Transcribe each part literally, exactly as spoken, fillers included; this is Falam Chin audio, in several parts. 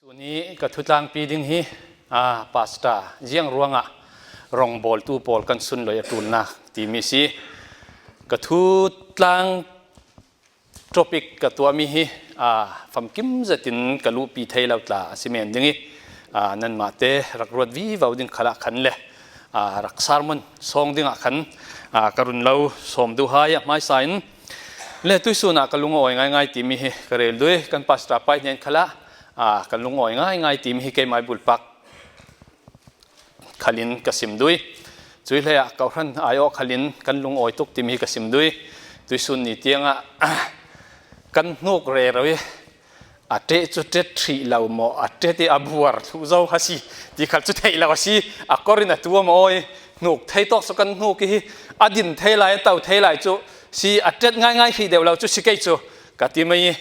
Tuni ka thutlangpi ding hi, a, Pastor ziang ruangah rongbawltu pawl kan sunloi a ṭulna timi si. Ka thutlang topic ka tuahmi hi, a, famkim zetin ka luhpi thei lo tla a si men ding hi, a, nanmahte rak ruat vivo ding khalah khan le, a, rak sermon sawng dingah khan, a, ka run lo sawm duh hai a hmaisa in le tuisunah ka lungawi ngaingai timi hi ka rel duh hi. Kan Pastor pa hnen khalah, a, ka lungawi ngaingai timi hi keimah bulpak khalin ka sim duh hi. Cui hleiah kohran aiawh khalin kan lungawi tuk timi hi ka sim duh hi. Tuisun ni tiangah kan hnuk rero hi. A ṭet cu ṭet hrih lo maw, a ṭet hi a buar thluh zo kha si ti khal cu theih lo a si. A korin a tuam awi hnuk thei tawk cu kan hnuk hi. A din thei lai, a to thei lai cu si, a ṭet ngaingai hrih deuh lo cu si kei cu ka ti mai hi.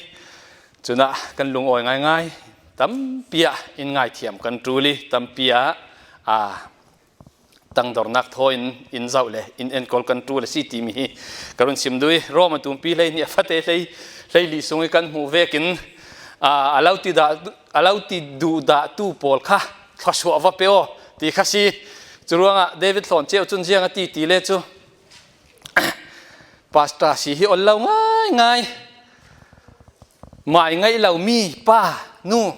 Cunah kan lungawi ngaingai tampi ah in ngaithiam kan ṭul hi, tampi ah, a, tangdornak thaw in in zoh le in enkawl kan ṭul a si timi hi ka run sim duh hi. Rom a tumpi hleihnih a fate hlei, hleili sung hi kan hmuh vekin, a, a lo ti dah, a lo ti duhdahtu pawl kha thluasuah va pe aw ti kha si. Curuangah David Thlawn Ceu cun ziang a ti ti le cu, Pastor si hi ol lo ngaingai. Mai ngaih lo mi pa, nu,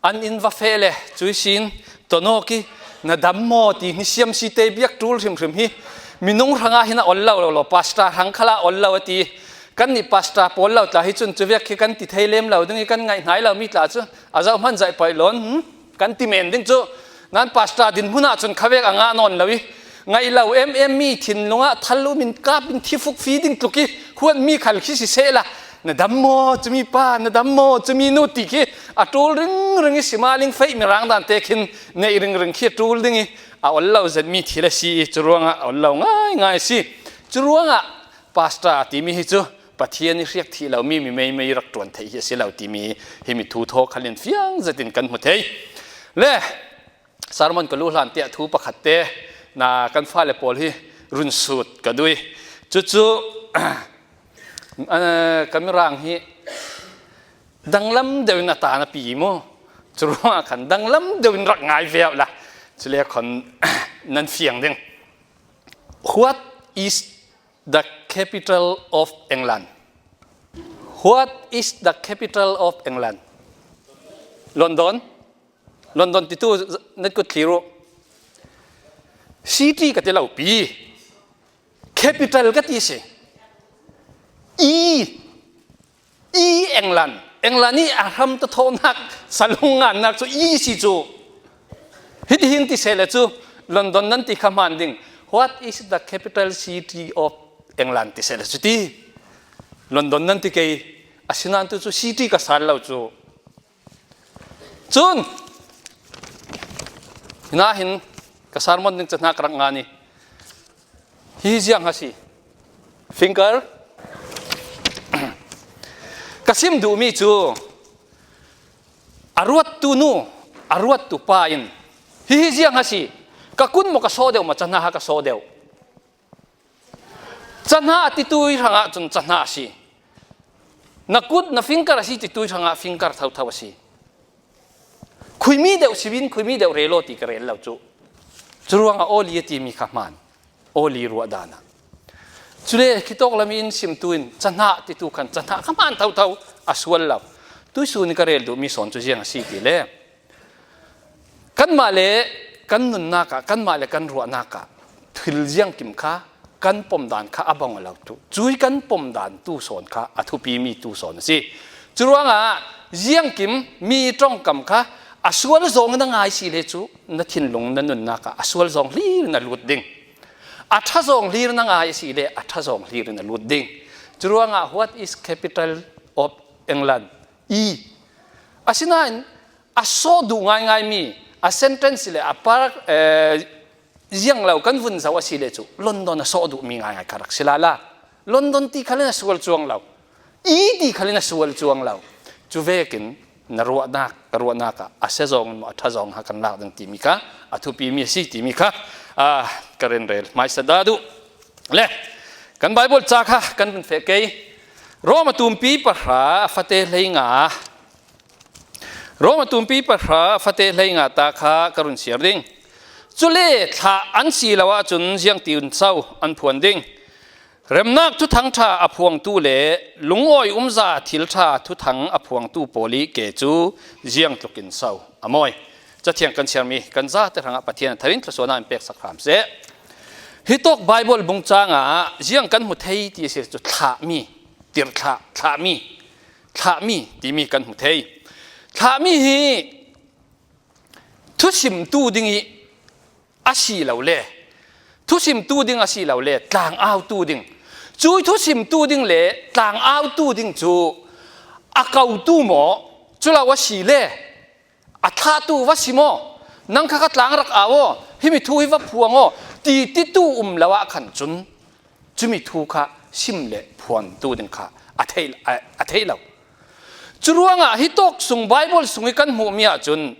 an in va feh le, cui sin, tonawk i, na dam maw ti ni siam si te biak ṭul hrimhrim hi. Minung hrangah hin a ol lo lo lo, Pastor hrang khalah ol lo a ti. Kan nih Pastor pawl lo tla hi cun, cu vek khi kan ti thei lem lo ding i kan ngaih hnai lo mi tla cu, a zoh hman zaih paih lawn, hmm? Kan ti men ding cu, nan Pastor dinhmun ah cun khavek a ngah nawn lo i, ngaih lo em em mi thinlung ah thal um in kap in thi fukfi ding tluk i huat mi khal khi si sehla, na dam maw cumi pa, na dam maw cumi nu ti khi a ṭul ringring i si mah ling feih mirang dan te khin neih ringring khi a ṭul ding i a ol lo zet mi thil a si i, curuangah a ol lo ngaingai a si. Curuangah Pastor timi hi cu Pathian i hriak thih lo mi, mi meimei rak ṭuan theih hi a si lo timi hi mi thu thaw khalin fiang zetin kan hmu thei. Le sermon ka luh hlan tiah thu pakhat te na kan fale pawl hi run sut ka duh i. Cucu, eh, ka mirang hi danglam deuh in a ta na pi mu. Curuangah khan danglam deuh in rak ngai ve uh la. Cule khon nan fiang ding. What is the capital of England? What is the capital of England? London? London titu na kut thlir uh. City ka ti lo pi. Capital ka ti si. E, E England. England i a hram ta thawhnak, salung ngannak cu E si cu. Hiti hin ti seh le cu London nan ti kha hmaan ding. What is the capital city of England ti seh le cu ti. London nan ti kei, asinain tu cu city ka sal lo cu. Cun, hinahin ka sermon ding cahnak rak ngan i, hi ziang a si. Finger. Ka sim duhmi cu, a ruattu nu, a ruattu pa in, hi hi ziang a si. Ka kun maw ka sawh deuh maw, cahnak ha ka sawh deuh. Cahnak a titu hrangah cun cahnak a si. Na kut, na finger a si titu hrangah finger thotho a si. Khuimi deuh sibin, khuimi deuh rel aw ti ka rel lo cu. Curuangah oli a timi kha hmaan. Oli ruah dan ah. Cule khitawk lam in simtu in cahnak titu khan cahnak kha hmaan thotho a sual lo. Tuisun in ka rel duhmi sawn cu ziang a si ti le. Kanmah le kan nunnak ah, kanmah le kan ruahnak ah thil ziangkim kha kan pomdan kha a bang a lo tu. Cui kan pomdan tu sawn kha a thupimi tu sawn a si. Curuangah ziangkim mi ṭongkam kha a sual zawng in a ngai si le cu na thinlung na nunnak ah a sual zawng hlir in a lut ding. A ṭha zawng hlir in a ngai a si le a ṭha zawng hlir in a lut ding. Curuangah what is capital of England? E. Asinain a sawh duh ngaingai mi, a sentence le a par, eh, ziang lo kan vun zoh a si le cu London a sawh duh mi ngaingai kha rak si lala. London ti khalin a sual cuang lo. E ti khalin a sual cuang lo. Cu vekin na ruahnak, ka ruahnak ah a sia zawng in maw a ṭha zawng ha kan lak ding timi kha a thupi mi a si timi kha, ah, ka rel rel hmaisa dah duh. Le kan Bible ca kha kan run feh kei. Rom a tumpi pahra a fate hleinga. Rom a tumpi pahra fate hleinga ta kha ka run siar ding. Cule thlah an si lo ahcun ziangtin so an phuan ding? Remnak Thuthang ṭha a phuangtu le lungawi umza thil ṭha thuthang a phuangtu pawl i ke cu ziangtlukin so a mawi? Cathiang kan siarmi kan zate hrangah Pathian a tharin thluasuahnak in peksak hram seh. Hitawk Baibal bung cangah ziang kan hmu thei ti a si cu thlahmi, tirhthlah, thlahmi, thlahmi timi kan hmu thei. Thlahmi hi thusimtu ding i a si lo le, thusimtu ding a si lo le, tlangautu ding. Cui thusimtu ding le tlangautu ding cu a kotu maw, cu lo a si le, a thlahtu va si maw, nang kha ka tlang rak au aw, himi thu hi va phuang aw, ti titu um lo ah khan cun, cumi thu kha sim le phuantu ding kha a thei, a, a thei lo. Curuangah hitawk sung Baibal sung i kan hmuhmi ahcun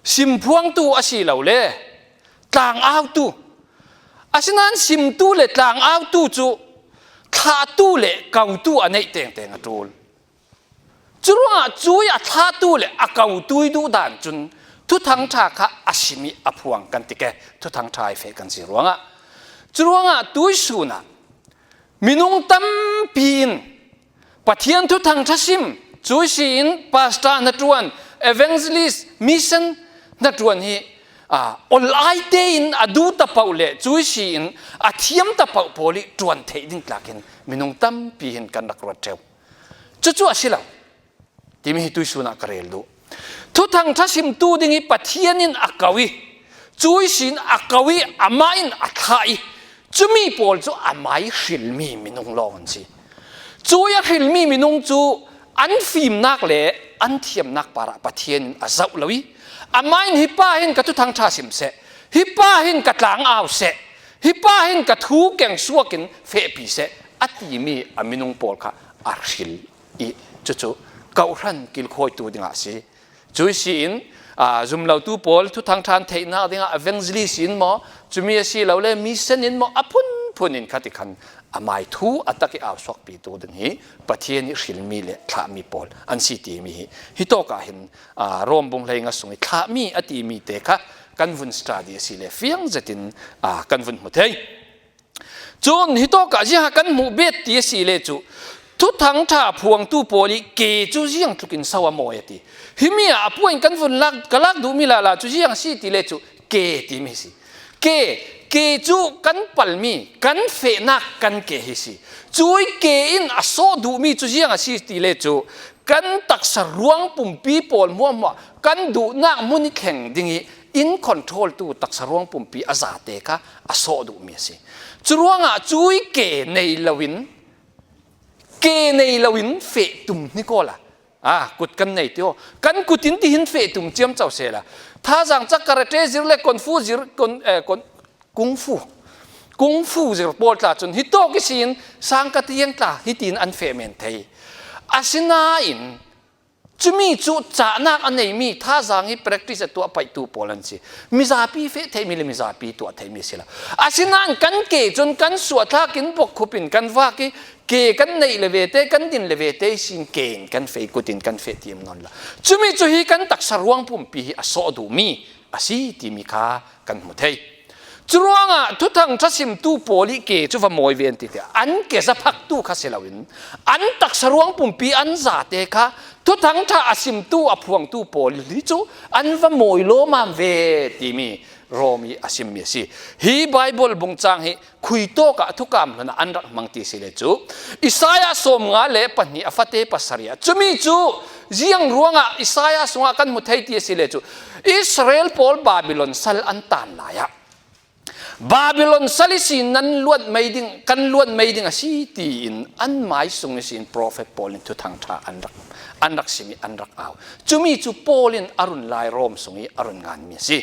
simphuangtu a si lo le tlangautu. Asinain simtu le tlangautu cu thlahtu le kotu a neih tengteng a ṭul. Curuangah cui a thlahtu le a kotu i duh dan cun Thuthang ṭha kha a sim i a phuang kan ti ke, Thuthang ṭha i feh kan si ruangah. Curuangah tuisun ah minung tampi in Pathian Thuthang ṭha sim, cui si in pastor hnaṭuan, evangelist, mission hnaṭuan hi, aa, ol ai tein a duh tapoh le cui si in a thiam tapoh pawl i ṭuan theih ding tlakin minung tampi hin kan rak ruat ṭheu. Cucu a si lo timi hi tuisun ah ka rel duh. Thuthang ṭha simtu ding i Pathian in a ko i, cui si in a ko i, amah in a thlah i, cumi pawl cu amah i hrilmi minung lawng an si. Cui a hrilmi minung cu an fimnak le an thiamnak parah Pathian in a zoh lo i, amah in hi pa hin ka Thuthang ṭha sim seh, hi pa hin ka tlang au seh, hi pa hin ka thu keng suak in fehpi seh a timi a minung pawl kha a hril i, cucu kawhhran kilkhawitu dingah a si. Cui si in, aa, zumlotu pawl Thuthang ṭha an theihnak dingah evangelist in maw, cumi a si lo le mission in maw, a phunphun in kha ti khan amai thu a tak i au suakpitu ding hi Pathian i hrilmi le thlahmi pawl an si timi hi, hitawk ah hin, aa, Rom bung hleinga sung i thlahmi a timi te kha kan vun study a si le fiang zetin, aa, kan vun hmu thei. Cun hitawk ah ziah kan hmuh bet ti a si le cu Thuthang ṭha phuangtu pawl i ke cu ziangtlukin so a mawi a ti. Himi ah a puan kan vun lak, ka lak duhmi lala cu ziang a si ti le cu ke timi a si. Ke, ke cu kan palmi, kan fehnak kan ke hi si. Cui ke in a sawh duhmi cu ziang a si ti le cu kan taksa ruang pumpi pawl hmuahhmuah kan duhnak hmun i thleng ding i in control tu taksa ruang pumpi a zate kha a sawh duhmi a si. Curuangah cui ke nei loin, ke nei loin feh tum hnik awla, a, kut kan nei ti aw. Kan kut in tihin feh tum ciamco sehla, thazang cak karate zir le kung fu zir, kon, eh, kon, kung fu, kung fu zir pawl tla cun hitawk ihsin sangka tiang tla hitin an feh men thei. Asinain cumi cu cahnak a neimi thazang i practice a tuah paihtu pawl an si. Mizapi feh theimi le mizapi tuah theimi a si lo. Asinain kan ke cun kan suahthlak in bokkhup in kan vak i ke kan neih le vete, kan din le vete ihsin ke in kan feh, kut in kan feh tiam nawn lo. Cumi cu hi kan taksa ruang pumpi hi a sawh duhmi a si timi kha kan hmu thei. Curuangah Thuthang ṭha simtu pawl i ke cu va mawi ve an ti tiah an ke zaphaktu kha si loin an taksa ruang pumpi an zate kha Thuthang ṭha a simtu a phuangtu pawl hi cu an va mawi lawmam ve timi Rom i a simmi a si. Hi Baibal bung cang hi khuitawk ah thukam hlun ah an rak hmang ti si le cu Isaiah sawmnga le pahnih a fate pasarih ah cumi cu ziang ruangah Isaiah sungah kan hmu thei ti a si le cu Israel pawl Babilon sal an tan lai ah Babilon sal ihsin nan luat mai ding, kan luat mai ding a si tiin anmai sung ihsin profet pawl in Thuthang ṭha an rak, an rak sim i an rak au. Cumi cu Paul in a run lai Rom sung i a run nganmi a si.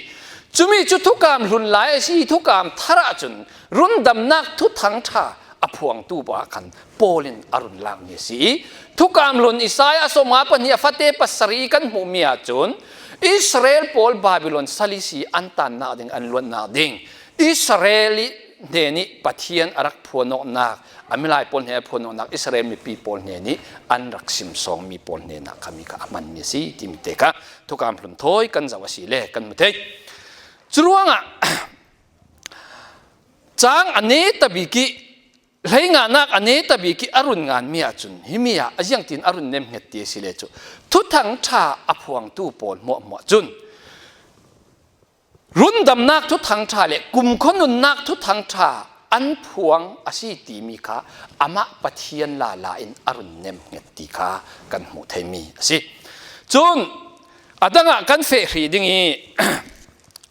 Cumi cu thukam hlun lai a si, thukam thar ah cun rundamnak Thuthang ṭha a phuangtu pa khan Paul in a run lakmi a si i, thukam hlun Isaiah sawmnga pahnih a fate pasarih i kan hmuhmi ahcun Israel pawl Babilon sal ihsi an tannak ding, an luatnak ding, Israel i hnenih Pathian a rak phuanawknak, a milai pawl hnen a phuanawknak Israel mipi pawl hnenih an rak simsawngmi pawl hnenah kha mi kha a hmanmi a si timi te kha thukam hlun thawi kan zoh asile kan hmu thei. Curuangah cang a netabik ih, hleinganak a netabik ih a run nganmi ahcun himi ah a ziangtin a run nemhnget ti asile cu, Thuthang ṭha a phuangtu pawl hmuahhmuah cun rundamnak Thuthang ṭha le kumkhua nunnak Thuthang ṭha an phuang a si timi kha amah Pathian lala in a run nemhnget ti kha kan hmuh theimi a si. Cun a dangah kan feh hrih ding ih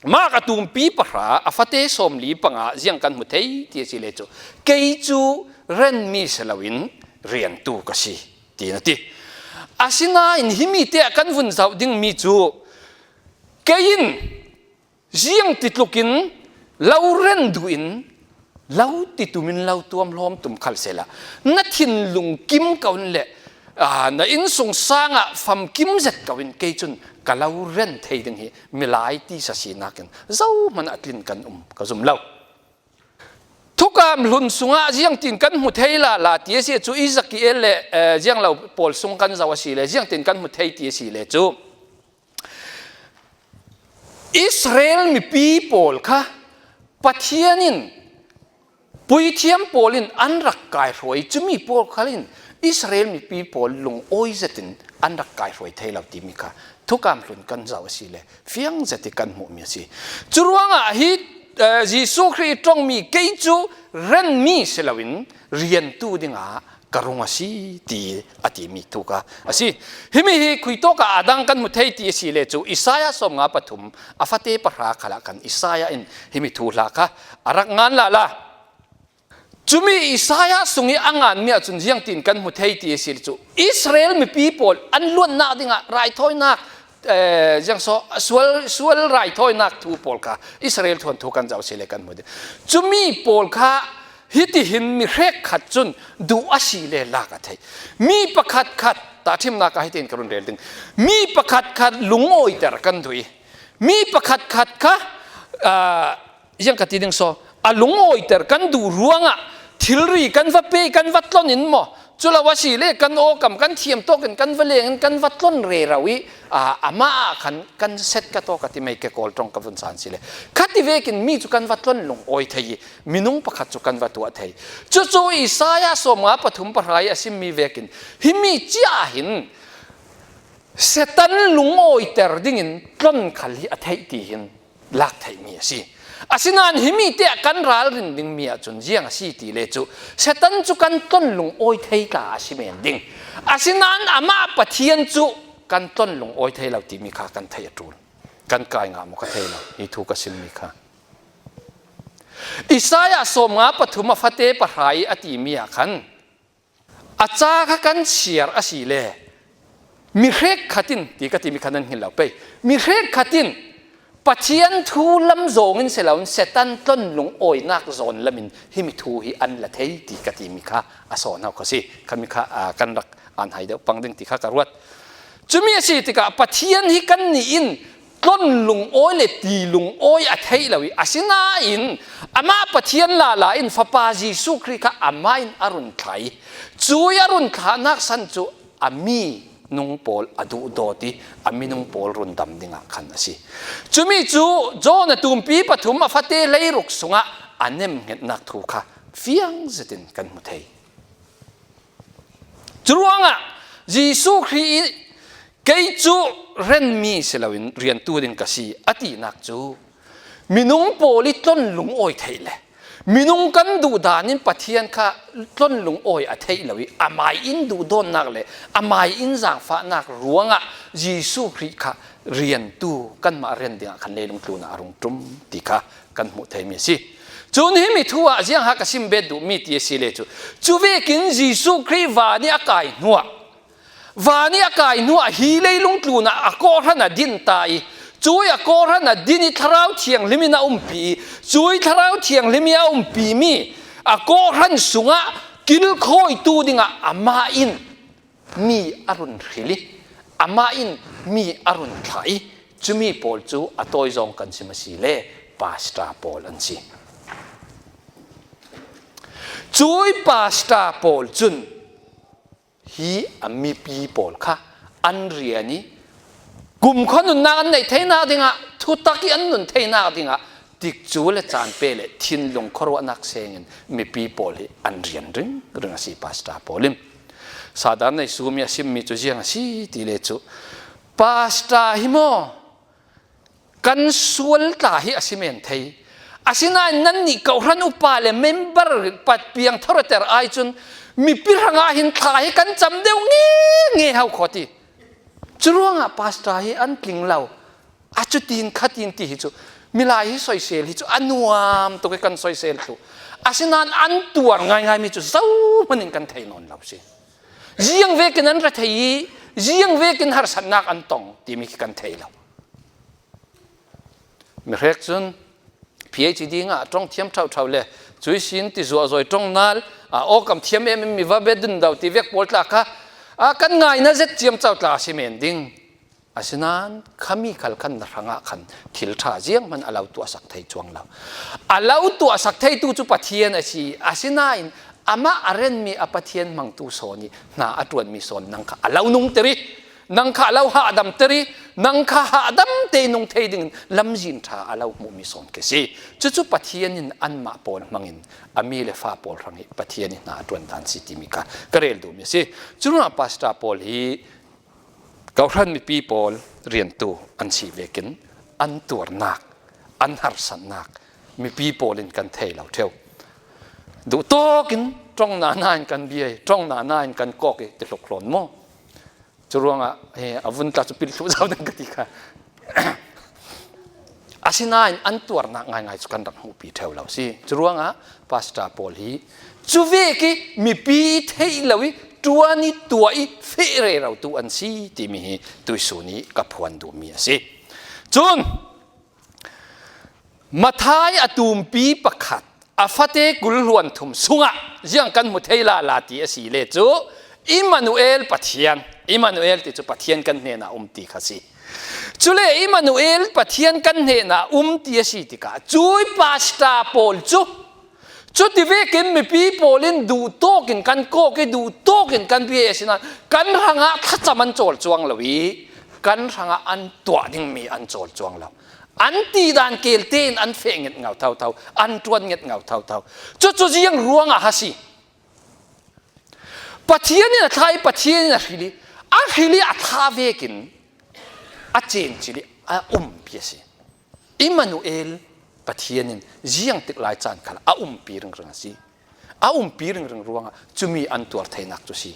Mark a tumpi pahra a fate sawmli panga ziang kan hmu thei ti asile cu, kei cu renmi si loin riantu ka si, tiin a ti. Asinain himi te ah kan vun zoh dingmi cu, kei in ziangtitlukin lo ren duhin, lo titum in lo tuamhlawm tum khal sehla, na thinlung kim ko in le, aa, na innsung sangah famkim zet ko in kei cun ka lo ren thei ding hi milai tisa sinak in zohman a tlin kan um ka zum lo. Thukam hlun sungah ziangtin kan hmu thei lala ti a si cu, Ezekiel le, eh, zianglo pawl sung kan zoh asile ziangtin kan hmu thei ti asile cu, Israel mipi pawl kha Pathian in puithiam pawl in an rak kaihruai, cumi pawl khal in Israel mipi pawl lungawi zetin an rak kaihruai thei lo timi kha thukam hlun kan zoh asile fiang zet ih kan hmuhmi a si. Curuangah hi, eh, Jesuh Khrih ih ṭongmi kei cu renmi si loin riantu dingah ka rung a si ti a timi thu kha a si. Himi hi khuitawkah a dang kan hmu thei ti asile cu Isaiah sawmnga pathum a fate pahra khalah khan Isaiah in himi thuhla kha a rak ngan lala. Cumi Isaiah sungih a nganmi ahcun ziangtin kan hmu thei ti asile cu Israel mipi pawl an luatnak dingah raithawinak, eh, ziangso sual, sual raithawinak thu pawl kha Israel thuanthu kan zoh asile kan hmu ding. Cumi pawl kha hitihin mi hrekkhat cun duh asile lak a theih. Mi pakhatkhat tahṭhimnak ah hitin ka run rel ding. Mi pakhatkhat lungawiter kan duh ih, mi pakhatkhat kha, aa, ziang ka ti ding saw, a lungawiter kan duh ruangah thilri kan va pe, kan va tlon in maw, cu lo asile kan awkam kan thiam tawkin kan va leng in kan va tlon rero ih, aa, amah ah khan kan set ka tawk a ti mai ke kawl ṭong ka vun san sile. Khati vekin mi cu kan va tlon lungawi thei ih minung pakhat cu kan va tuah thei. Cucu Isaiah sawmnga pathum pahra ih a simmi vekin himi cia hin Satan lungawiter dingin tlon khal hi a theih ti hin lak theihmi a si. Asinain himi te ah kan ralrin dingmi ahcun ziang a si ti le cu Satan cu kan tlon lungawi thei tla a si men ding. Asinain amah Pathian cu kan tlon lungawi thei lo timi kha kan theih a ṭul. Kan kai ngah maw ka thei lo, hi thu ka simmi kha. Isaiah sawmnga pathum a fate pahra ih a timi ah khan a ca kha kan siar asile, mi hrekkhat in, ti ka timi kha nan hngilh lo pei, mi hrekkhat in Pathian thu lam zawngin si loin Satan tlon lungawinak zawn lamin himi thu hi an la thei ti ka timi kha a sawn hau kha si. Khami kha, aa, kan rak an hai deuh pang ding ti kha ka ruat. Cumi a si tikah Pathian hi kannih in tlon lungawi le ti lungawi a theih lo ih, asinain amah Pathian lala in Fapa Jesuh Khrih kha amah in a run thlah ih, cuih a run thlahnak san cu a minung pawl a duhdawt ih, a minung pawl rundam dingah khan a si. Cumi cu John a tumpi pathum a fate hleiruk sungah a nemhngetnak thu kha fiang zetin kan hmu thei. Curuangah Jesuh Khrih ih kei cu renmi si loin riantu ding ka si a tinak cu minung pawl ih tlon lungawi theih le minung kan duhdan in Pathian kha tlon lungawi a theih lo ih amai in duhdawtnak le amai in zaangfahnak ruangah Jesuh Khrih kha riantu kanmah ren dingah khan leilung tlunah a rung ṭum ti kha kan hmuh theimi a si. Cun himi thu ah ziang ha ka sim bet duhmi ti a si le cu, cu vekin Jesuh Khrih van ih a kai hnuah, van ih a kai hnuah hi leilung tlunah a kawhhran a din ta ih, cuih a kawhhran a din ih Thlarau Thianghlim in a umpi ih, cuih Thlarau Thianghlim ih a umpimi a kawhhran sungah kilkhawitu dingah amah in mi a run hril ih, amah in mi a run thlah ih, cumi pawl cu a tawizawng kan sim asile pastor pawl an si. Cui pastor pawl cun hi a mipi pawl kha an rian i, kumkhua nunnak an neih theinak dingah, thutak i an nun theinak dingah, tikcu le caan pe le thinlung khuaruahnak sengin mipi pawl hi an rian ringring a si, pastor pawl in. Sadan nei sumi a simmi cu ziang a si ti le cu, pastor hi maw, kan sual tla hi a si men thei. Asinain nannih kawhhran upa le member pat piang thawreter ai cun mipi hrangah hin thla hi kan cam deuh nge nge hau khaw ti. Curuangah pastor hi an tling lo. A cutin khatin ti hi cu, milai hi soisel hi cu a nuam tuk i kan soisel thluh. Asinain an tuar ngaingaimi cu zohman in kan thei nawn lo si. Ziang vekin an ra thei i, ziang vekin harsatnak an tong timi khi kan thei lo. Mi hrek cun PhD ngah ṭong thiam ṭhauṭhau le cui sin ti zuahzuai ṭong nal, a, awkam thiam em em mi va bia dun do ti vek pawl tla kha, a, kan ngaina zet ciamco tla a si men ding. Asinain khami khal khan na hrangah khan thil ṭha zianghman a lo tuahsak thei cuang lo. A lo tuahsak theitu cu Pathian a si. Asinain amah a renmi a Pathian hmangtu sawn i hna a ṭuanmi sawn nang kha a lo nungter i, nang kha a lo hahdamter i, nang kha hahdam te nung thei dingin lamzin ṭha a lo hmuhmi sawn khi si. Cucu Pathian in anmah pawl hmangin a mi le fa pawl hrang i Pathian i hna a ṭuan dan si timi kha ka rel duhmi a si. Curuangah pastor pawl hi kawhhran mipi pawl riantu an si vekin an tuarnak, an harsatnak mipi pawl in kan thei lo ṭheu. Duhtawk in ṭong nana in kan bia i, ṭong nana in kan kawk i ti hluk hlawn maw? Curuangah, eh, a vun tla cu pilh thluh zau ding ka ti kha. Asinain an tuarnak ngaingai cu kan rak hmuhpi ṭheu lo si. Curuangah pastor pawl hi cuvek i mipi theih lo i ṭuan i tuah i feh rerotu an si timi hi tuihsun i ka phuan duhmi a si. Cun Matthai a tumpi pakhat, a fate kul hluan thum sungah ziang kan hmu thei lala ti a si le cu Immanuel Pathian, Immanuel ti cu Pathian kan hnenah um ti kha si. Cule Immanuel Pathian kan hnenah um ti a si tikah cui pastor pawl cu cuti vekin mipi pawl in duhtawk in kan kawk i duhtawk in kan bia i asinain kan hrangah thlacam an cawl cuang lo i kan hrangah an tuah dingmi an cawl cuang lo. An ti dan kelte in an feh nget ngau thotho, an ṭuan nget ngau thotho. Cucu ziang ruangah a si? Pathian in a thlah i Pathian in a hril i, a hril i a thlah vekin a cen cil i a umpi a si. Immanuel Pathian in ziang tik lai caan khal a umpi ringring a si. A umpi ringring ruangah cumi an tuar theinak cu si.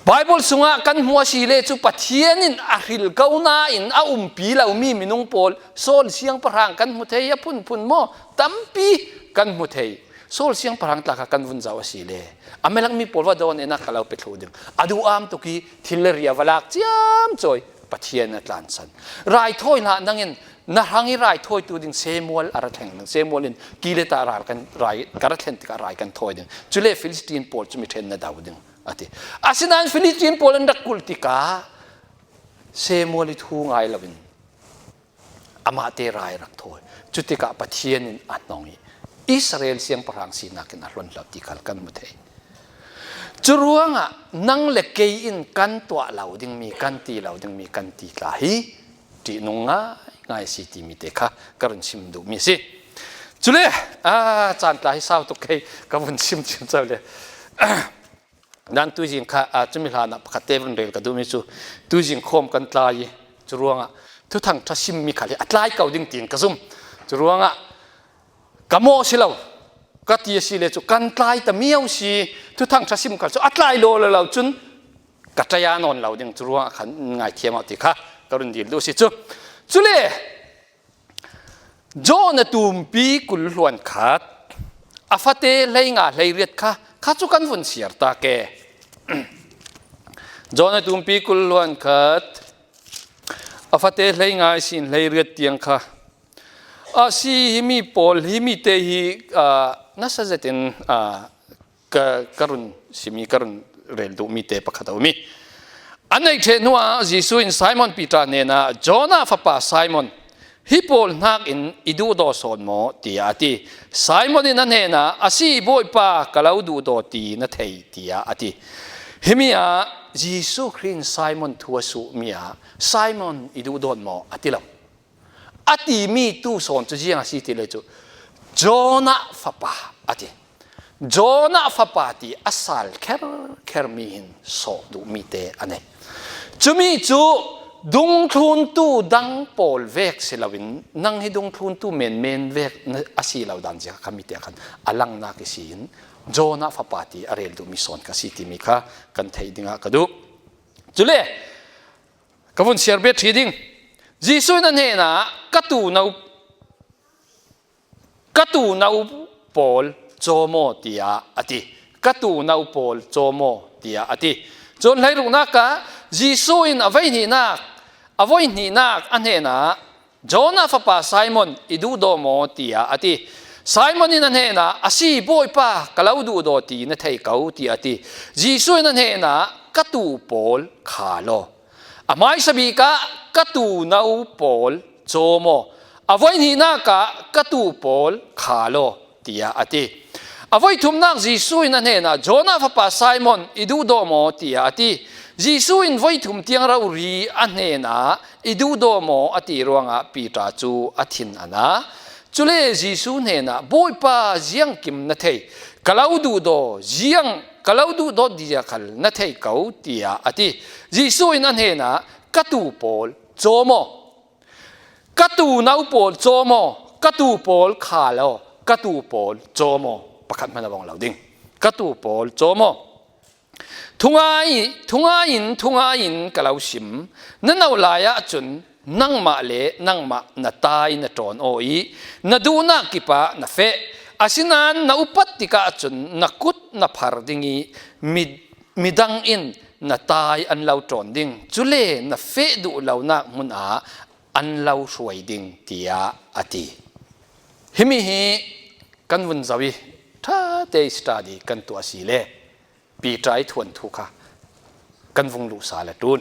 Baibal sungah kan hmuh a si le cu Pathian in a hril ko nain a umpi lomi minung pawl Saul siangpahrang kan hmu thei a phunphun maw? Tampi kan hmu thei. Saul siangpahrang tla kha kan vun zoh a si le a melakmi pawl va dawn enak ka lo pe thluh ding. A duham tuk i thil le ria va lak ciamcawi Pathian a tlansan. Raithawi hlah nangin na hrang i raithawitu ding Samuel a ra thleng ding. Samuel in Kileta ral kan rai, ka ra thlen tikah rai kan thawi ding. Cule Filistin pawl cu mi ṭhen na do ding a ti. Asinain Filistin pawl an rak kulh tikah Samuel i thu ngai loin amahte rai rak thawi. Cutikah Pathian in a hnong i Israel siangpahrang sinak in a hluan hlo ti khal kan hmu thei. Curuangah nang le kei in kan tuah lo dingmi, kan ti lo dingmi, kan ti tla hi ṭihnung ngaingai si timi te kha ka run sim duhmi si. Cule, a, caan tla hi sau tuk kei ka vun sim ciamco le. Dan tuizing kha, a, cumi hlanah pakhat te vun rel ka duhmi cu tuizing khawm kan tlai i curuangah Thuthang ṭha simmi khal hi a tlai ko ding tiin ka zum. Curuangah ka mawh si lo, ka ti a si le cu kan tlai ta mio si, Thuthang ṭha sim khal cu a tlai law lo lo cun ka ṭaya nawn lo ding, curuangah khan ngaithiam awk ti kha ka run dil duh si cu. Cule John a tumpi kul hluan khat, a fate hleinga hleiriat kha, kha cu kan vun siar ta ke. John a tumpi kul hluan khat, a fate hleinga ihsin hleiriat tiang kha a si. Himi pawl, himi te hi, aa, nasa zetin, aa, ka, ka run simi, ka run rel duhmi te pakhat a um i, an neih ṭheh hnuah Jesuh in Simon Peter hnenah, Jonah fapa Simon, Hih pawl hnakin i duhdaw sawn maw? Tiah a ti. Simon in a hnenah, "A si, Bawipa, ka lo duhdaw ti na thei," tiah a ti. Himi ah Jesuh Khrih in Simon thu a suhmi ah, "Simon, i duhdaw maw?" a ti lo. A timi tu sawn cu ziang a si ti le cu, "Jonah fapa," a ti. Jonah fapa ti a sal kherkher mi hin sawh duhmi te a nei. Cumi cu dungthluntu dang pawl vek si loin, nang hi dungthluntu menmen vek na, a si lo dan zia kha mi te khan a langnak i si in, Jonah fapa ti a rel duhmi sawn kha si timi kha kan theih dingah ka duh. Cule, ka vun siar bet ṭhi ding. Jesuh in a hnenah, "Ka tuuno, ka tuuno pawl cawm aw," tiah a ti. "Ka tuuno pawl cawm aw," tiah a ti. Cun hleiruknak ah Jesuh in a voihnihnak, a voihnihnak a hnenah, "Jonah fapa Simon, i duhdaw maw?" tiah a ti. Simon in a hnenah, "A si, Bawipa, ka lo duhdaw ti na thei ko," tiah a ti. Jesuh in a hnenah, "Ka tuu pawl khal aw." A hmaisa bik ah, "Ka tuuno pawl cawm aw." A voihnihnak ah, "Ka tuu pawl khal aw," tiah a ti. A voithumnak Jesuh in a hnenah, "Jonah fapa Simon, i duhdaw maw?" tiah a ti. Jesuh in voithum tiang rori a hnenah, "I duhdaw maw?" a ti ruangah Piter cu a thin a na. Cule Jesuh hnenah, "Bawipa, ziangkim na thei? Ka lo duhdaw, ziang, ka lo duhdaw zia khal na thei ko," tiah a ti. Jesuh in a hnenah, "Ka tuu pawl cawm aw. Ka tuuno pawl cawm aw, ka tuu pawl khal aw, ka tuu pawl cawm aw." Pakhat hmanh a vong lo ding. "Ka tuu pawl cawm aw. Thungai, thungai in, thungai in ka lo sim. Na no lai ahcun nangmah le nangmah na tai na ṭawn aw i na duhnak kip ah na feh. Asinain na upat tikah cun na kut na phar ding i mi, midang in na tai an lo ṭawn ding. Cule na feh duh lonak hmun ah an lo hruai ding," tiah a ti. Himi hi kan vun zoh i ṭha te i study kan tuah a si le Piter i thuanthu kha kan vung luh sal a ṭul.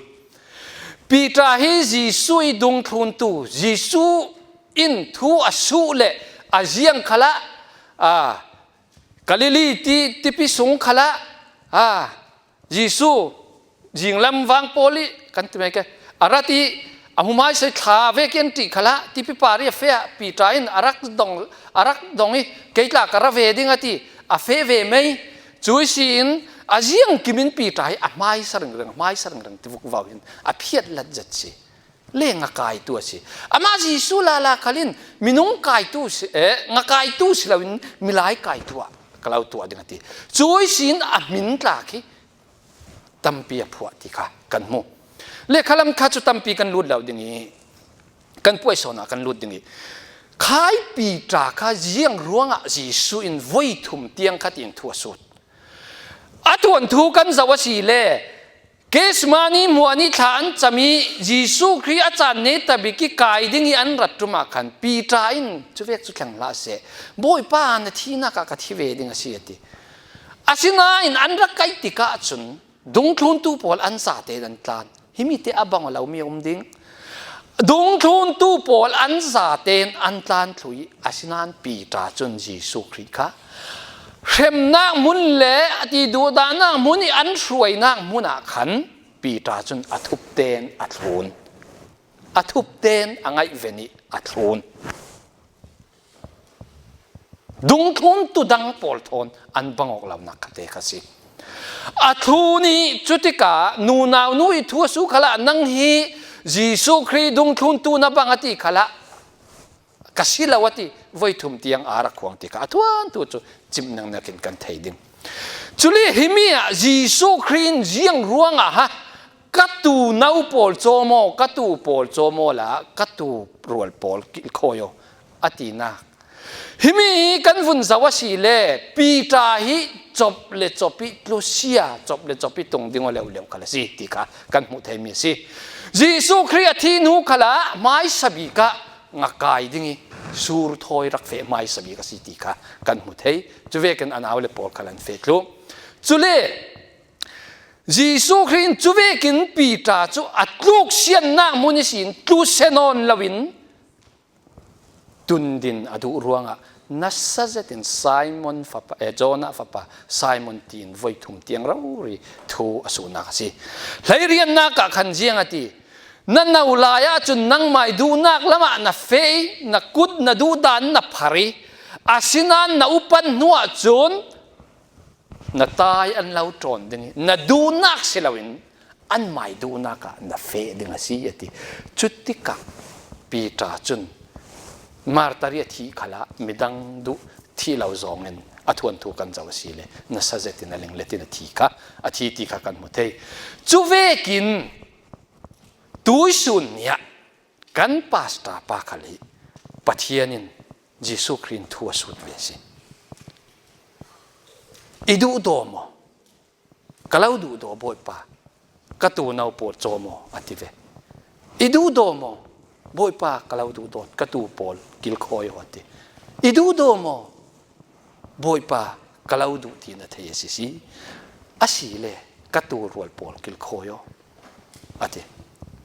Piter hi Jesuh i dungthluntu, Jesuh in thu a suh le a ziang khalah, aa, Galilee ti, tipi sung khalah, aa, Jesuh zinglam vang pawl i kan ti mai ke, a rat i a hmuhmaisa i thla vekin ṭih khalah tipi par i a feh ah Piter in a rak dong, a rak dong i, "Kei tla ka ra ve ding," a ti, a feh ve mai. Cu ihsin a ziangkim in Piter hi a hmaisa ringring, a hmaisa ringring ti vukvau hin a phiat let zet si. Le ngakaitu a si. Amah Jesuh lala khal in minung kaitu si, eh, ngakaitu si loin milai kaitu ah ka lo tuah ding a ti. Cu ihsin a hmin tla khi tampi a phuah ti kha kan hmu. Le khalam kha cu tampi kan lut lo ding i, kan puai sawn ah kan lut ding i, khai Piter kha ziang ruangah Jesuh in voi thum tiang kha tiin thu a sut. A thuanthu kan zoh a si le, Gethsemane hmuan i thla an cam i Jesuh Khrih a caan neta bik i kai ding i an rat ṭum ah khan Piter in, "Cuvek cu thleng hlah seh, Bawipa, na thihnak ah ka thi ve ding a si," a ti. Asinain an rak kaih tikah cun dungthluntu pawl an zatein an tlan. Himi te a bang a lomi a um ding. Dungthluntu pawl an zatein an tlan thlu i, asinain Piter cun Jesuh Khrih kha hremnak hmun le a ti duhdahnak hmun i an hruainak hmun ah khan Piter cun a thup tein a thlun. A thup tein a ngaihven i a thlun. Dungthluntu dang pawl thawn an bang awk lonak kha te kha si. A thlun i cutikah nunau nu i thu a su khalah, "Nang hi Jesuh Khrih dungthluntu na bang," a ti khalah, "Ka si lo," a ti, voi thum tiang a rak khuang ti kha a thuanthu cu cimnak nakin kan thei ding. Cule himi ah Jesuh Khrih in ziang ruangah ha, "Ka tuu no pawl cawm aw, ka tuu pawl cawm aw la, ka tuu rual pawl kilkhawi aw," a tinak. Himi kan vun zoh a si le, Piter hi cop le cop i tlusia, cop le cop i tung ding aw leuleu kha la si ti kha kan hmuh theimi a si. Jesuh Khrih a thih hnu khalah hmaisa bik ah ngakai ding i sur thawi rak feh hmaisa bik a si ti kha kan hmu thei. Cuvekin a nau le pawl khal an feh thluh. Cule Jesuh Khrih in cuvekin Piter cu a tluksiannak hmun ihsin tlusia nawn loin tundin a duh ruangah nasa zetin Simon fapa, eh, Jonah fapa Simon tiin voi thum tiang rori thu a suhnak a si. Hleiriannak ah khan ziang a ti, na no lai ahcun nangmai duhnak lamah na feh i, na kut na duhdan na phar i, asinain na upat hnuah cun na tai an lo ṭawn ding i, na duhnak si loin anmai duhnak ah na feh ding a si, a ti. Cutikah Peter cun martar i a thih khalah midang duh thih lo zawngin a thuanthu kan zoh a si le, nasa zetin a linglet in a thi kha, a thi ti kha kan hmu thei. Cuvekin tuisun ni ah kan pastor pa khal hi Pathian in Jesuh Khrih in thu a sut ve a si. I duhdaw maw? Ka lo duhdaw, Bawipa, ka tuuno pawl cawm aw, a ti ve. I duhdaw maw? Bawipa, ka lo duhdaw, ka tuu pawl kilkhawi aw, a ti. I duhdaw maw? Bawipa, ka lo duh tiin a thei a si si. Asile ka tuu rual pawl kilkhawi aw, a ti.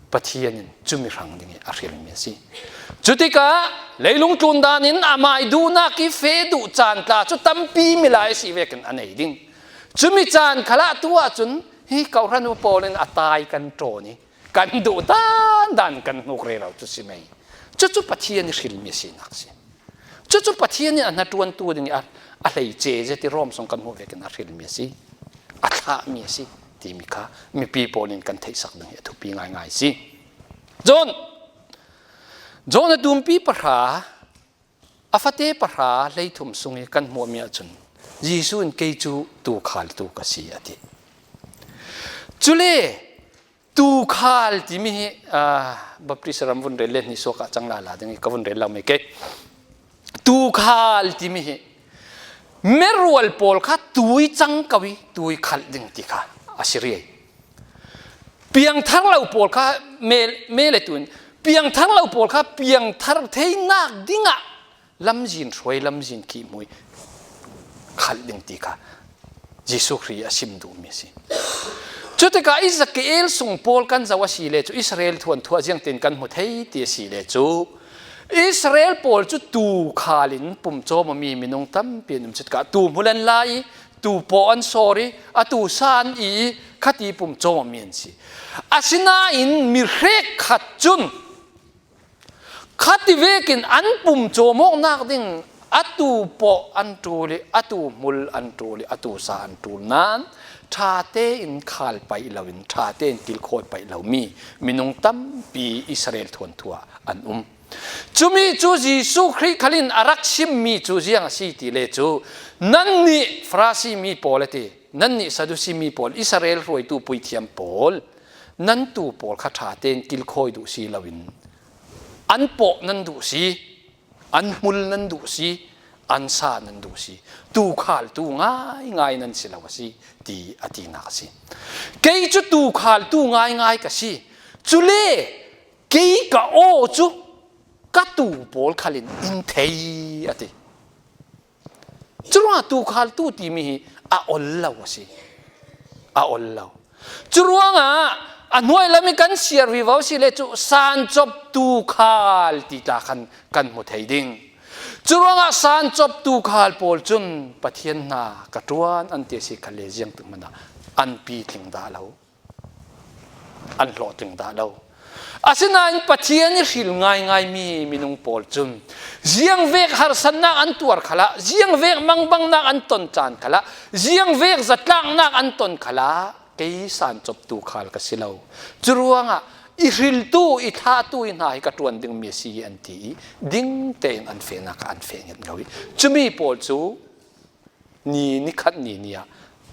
Pathian in cumi hrang ding i a hrilmi a si. Cutikah leilung tlun danin amai duhnak i feh duh caan tla cu tampi milai a si vekin a nei ding. Cumi caan khalah tu ahcun hi kawhhran u pawl in a tai kan ṭawn i kan duh dandan kan hnuk rero cu si mai. Cucu Pathian i hrilmi a sinak si. Cucu Pathian in a hnaṭuantu ding i a, a hleice zet i Rom sung kan hmuh vekin a hrilmi a si, a thlahmi a si timi kha mipi pawl in kan theihsak ding hi a thupi ngaingai a si. John, John a tumpi pahra, a fate pahra hleithum sung i kan hmuhmi ahcun Jesuh in kei cu tuukhaltu ka si, a ti. Cule tuukhal timi hi, aa, Baptist ram vun rel le hnih suak ah cang lala ding i ka vun rel lo mai kei. Tuukhal timi hi merual pawl kha tui cang ko i tui khalh ding ti kha a si riai. Piangthar lo pawl kha mel, mel e tuin piangthar lo pawl kha piangthar theinak dingah lamzin hruai, lamzin khihmui khalh ding ti kha Jesuh Khrih a sim duhmi a si. Cutikah Ezekiel sung pawl kan zoh a si le cu Israel thuanthu ah ziangtin kan hmu thei ti a si le cu Israel pawl cu tuukhal in pumcawm awmi minung tampi an um. Cutikah tuu hmul an la i, tuu pawh an sawr i, a tuu sa an i, khati pumcawm awmi an si. Asinain mi hrek khat cun khati vekin an pumcawm awknak ding a tuu pawh an ṭul i, a tuu hmul an ṭul i, a tuu sa an ṭul nain ṭha tein khal paih loin ṭha tein kilkhawi paih lomi minung tampi Israel thuanthu ah an um. Cumi cu Jesuh Khrih khal in a rak simmi cu ziang a si ti le cu, nannih Farasi mi pawl a ti, nannih Sadusi mi pawl, Israel hruaitu puithiam pawl, nan tuu pawl kha ṭha tein kilkhawi duh si loin an pawh nan duh si, an hmul nan duh si, an sa nan duh si, tuukhaltu ngaingai nan si lo a si, ti a tinak a si. Kei cu tuukhaltu ngaingai ka si. Cule kei ka aw cu ka tuu pawl khal in in thei, a ti. Curuangah tuukhaltu timi hi a ol lo a si. A ol lo. Curuangah a hnuai lam i kan siar vivo si le cu sancop tuukhal ti tla khan kan hmu thei ding. Curuangah sancop tuukhal pawl cun Pathian hna ka ṭuan an ti a si kha le ziangtik hmanh ah an pitling dah lo. An hlawhtling dah lo. Asinain Pathian i hril ngaingaimi minung pawl cun ziangvek harsatnak an tuar khalah, ziangvek mangbangnak an ton caan khalah, ziangvek zatlaknak an ton khalah, kei sancop tuukhal ka si lo. Curuangah i hriltu, i thlahtu i hna hi ka ṭuan dingmi a si an ti i ding tein an fehnak ah an feh ngetngo i cumi pawl cu ni, nikhat ni, ni ah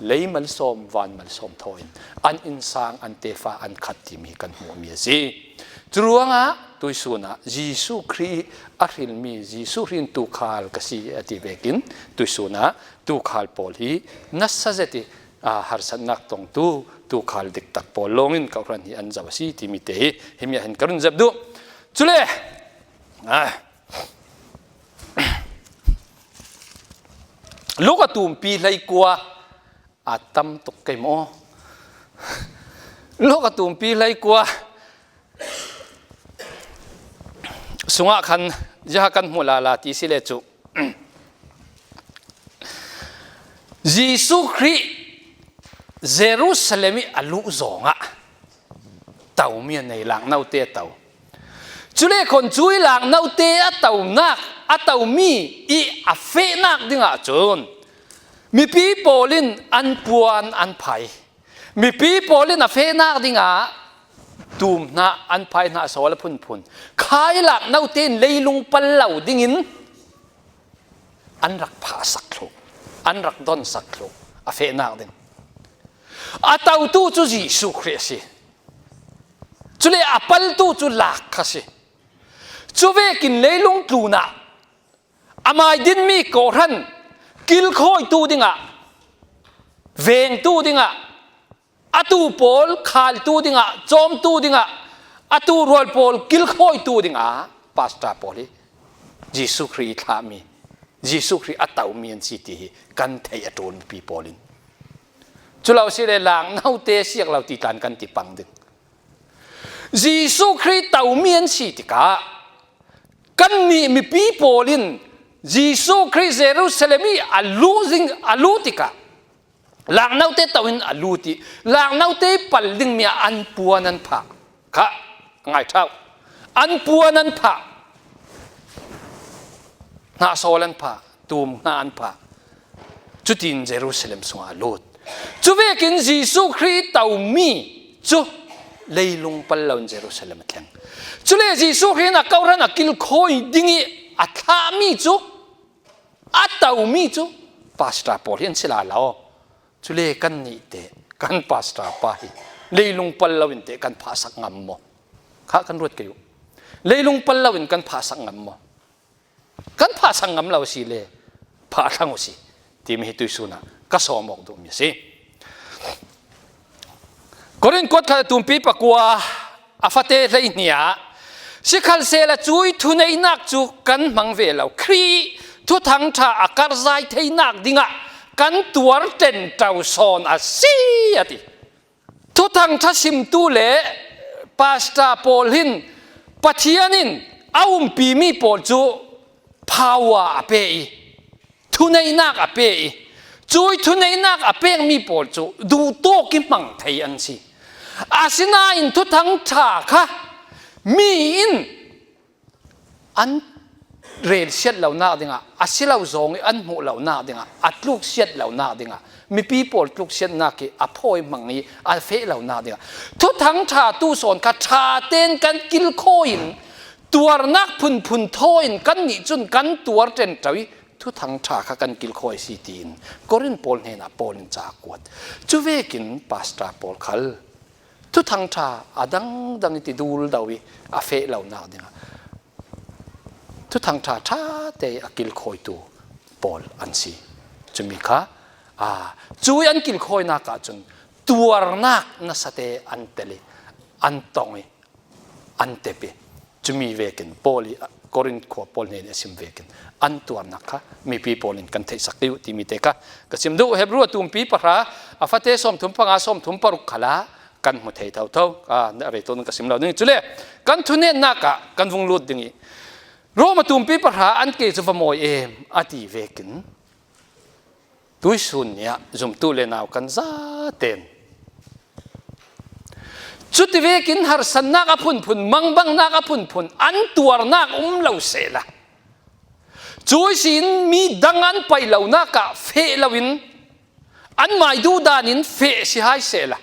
lei malsawm, van malsawm thaw in an innsang, an tefa, an khat timi kan hmuhmi a si. Curuangah tuisun ah Jesuh Khrih a hrilmi, Jesuh Khrih in tuukhal ka si a ti vekin tuisun ah tuukhal pawl hi nasa zet i, aa, harsatnak tongtu tuukhal diktak pawl lawngin kawhhran hi an zoh a si timi te hi himi ah hin ka run zep duh. Cule, aa, Luka tumpi hleikua a tam tuk kei maw? Luka tumpi hleikua sungah khan Ziaha kan hmu lala ti si le cu, Jesuh Khrih Jerusalem i a luh zawngah tomi a nei, laknote a to. Cule khon cu i laknote a tonak, a tomi i a fehnak dingah cun mipi pawl in an puan an phai. Mipi pawl in a fehnak dingah tum hna, an phai hna, sawl a phunphun. Kha i laknote in leilung pal lo dingin an rak phahsak thluh, an rak donsak thluh, a fehnak ding. A totu cu Jesuh Khrih a si. Cule a paltu cu lak kha si. Cuvekin leilung tlunah amai dinmi kawhhran kilkhawitu dingah, vengtu dingah, atu pawl khaltu dingah, cawmtu dingah, atu rual pawl kilkhawitu dingah pastor pawl hi Jesuh Khrih i thlahmi, Jesuh Khrih a tomi an si ti hi kan theih a ṭul mipi pawl in. Cu lo si le, laknote siak lo ti tlan kan ti pang ding. Jesuh Khrih tomi an si tikah kannih mipi pawl in Jesuh Khrih Jerusalem i a luh zing, a luh tikah laknote to in a lut i, laknote pal dingmi ah an puan an phah. Kha, ngai ṭhau. An puan an phah. Hnahsawl an phah. Tum hna an phah. Cutin Jerusalem sungah a lut. Cuvekin Jesuh Khrih tomi cu leilung pal loin Jerusalem a thleng. Cule Jesuh Khrih in a kawhhran a kilkhawi ding i a thlahmi cu, a tomi cu pastor pawl hi an si lala aw. Cule kannih teh kan pastor pa hi leilung pal loin teh kan phahsak ngam maw? Kha kan ruat kei uh. Leilung pal loin kan phahsak ngam maw? Kan phahsak ngam lo si le, phah thlang uh si timi hi tuisun ah ka sawm awk duhmi a si. Korin kuat khat a tumpi pakua a fate hleihnih ah, sikhalsehla cui thuneihnak cu kan hmang ve lo. Khrih thuthang ṭha a karhzai theinak dingah kan tuar ṭenṭo sawn a si, a ti. Thuthang ṭha simtu le pastor pawl hin Pathian in a umpimi pawl cu power a pe i, thuneihnak a pe i, cui thuneihnak a pekmi pawl cu duhtawk i hmang thei an si. Asinain thuthang ṭha kha mi in an relsiat lonak dingah, a si lo zong i an hmuh lonak dingah, a tluksiat lonak dingah, mipi pawl tluksiatnak i a phawi hmang i a feh lonak dingah, thuthang ṭha tu sawn kha ṭha tein kan kilkhawi in, tuarnak phunphun thaw in kannih cun kan tuar ṭenṭo i, thuthang ṭha kha kan kilkhawi a si, tiin Korin pawl hnenah Paul in ca a kuat. Cuvekin pastor pawl khal thuthang ṭha a dangdang i ti duldo i a feh lonak dingah thuthang ṭha ṭha te i a kilkhawitu pawl an si. Cumi kha, aa, cui an kilkhawinak ahcun tuarnak nasate an tel i, an tong i, an tep i, cumi vekin Paul i, Korin khua pawl hnen i a sim vekin an tuarnak kha mipi pawl in kan theihsak dih uh timi te kha ka sim duh. Hebru a tumpi pahra, a fate sawmthum panga, sawmthum paruk khalah kan hmu thei thotho. Aa, a rei to nan ka sim lo ding. Cule kan thunennak ah kan vung lut ding i, Rom a tumpi pahra an ke cu va mawi em a ti vekin tuisun ni ah zumtu le nau kan zaten cuti vekin harsatnak a phunphun, mangbangnak a phunphun an tuarnak um lo sehla, cui sin mi dang an paih lonak ah feh loin anmai duhdan in feh si hai sehla,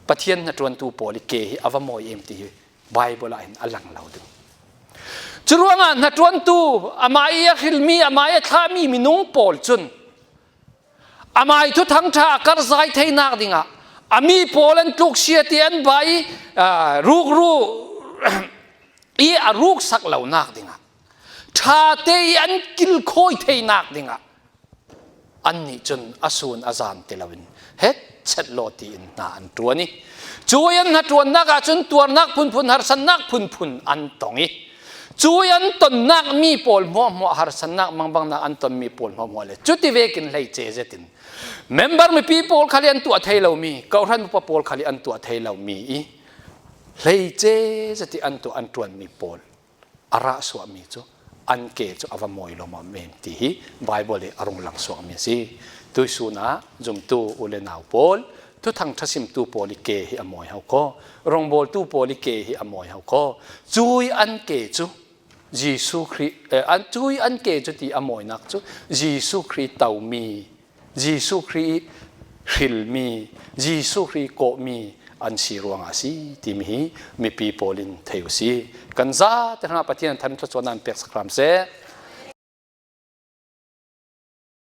Pathian hnaṭuantu pawl i ke hi a va mawi em ti hi Baibal ah hin a lang lo ding. Curuangah hnaṭuantu, amah i a hrilmi, amah i a thlahmi minung pawl cun amah i thuthang ṭha a karhzai theinak dingah a mi pawl an tluksiat i an bai, aa, rukru i a ruksak lonak dingah, ṭha te i an kilkhawi theinak dingah, annih cun a sun a zan ti loin het chet law tiin hna an ṭuan i, cui an hnaṭuannak ahcun tuarnak phunphun, harsatnak phunphun an tong i, cui an tonnak mi pawl hmuahhmuah, harsatnak mangbangnak an tonmi pawl hmuahhmuah le cuti vekin hleice zetin member mipi pawl khal i an tuah thei lomi, kawhhran upa pawl khal i an tuah thei lomi i hleice zet i an tuah an ṭuanmi pawl a rahsuahmi cu an ke cu a va mawi lawmawm em ti hi Bible i a rung langsuakmi a si. Tuihsun ah zumtu u le nau pawl, thuthang ṭhasimtu pawl i ke hi a mawi ho kho, rongbawltu pawl i ke hi a mawi ho kho. Cui an ke cu Jesuh Khrih, eh, an, cui an ke cu ti a mawinak cu Jesuh Khrih tomi, Jesuh Khrih hrilmi, Jesuh Khrih kawhmi an si ruangah a si timi hi mipi pawl in thei uh si. Kan zate hrangah Pathian in than thluachuahnak in peksak hram seh.